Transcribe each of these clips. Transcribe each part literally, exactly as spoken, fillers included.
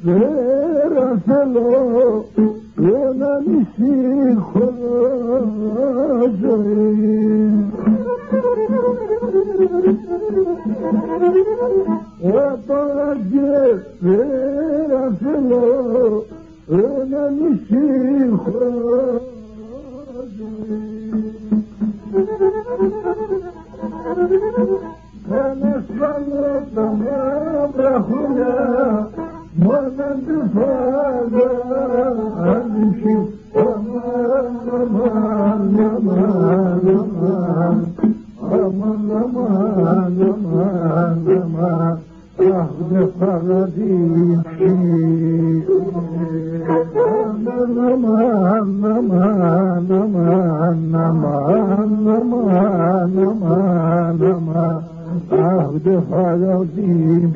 Veren felon, önemli şey olacak. Veren felon, önemli şey olacak. Sana sallıyorum, bırakın ya. Bana bir fayda alışım. Aman, aman, aman, aman. Aman, aman, aman, aman. Ah, ne fayda alışım. Aman, aman, aman, aman, aman. Ah, ne fayda alışım.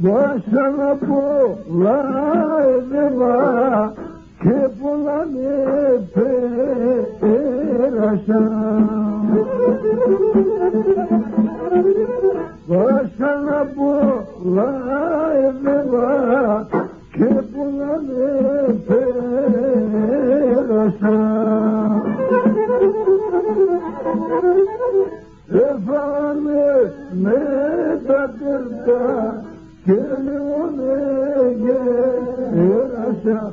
Başına bu lazıma, ki bulanı peraşan. Başına bu lazıma, ki bulanı peraşan. Efendim, ne takırda gönlüne gel aşağı.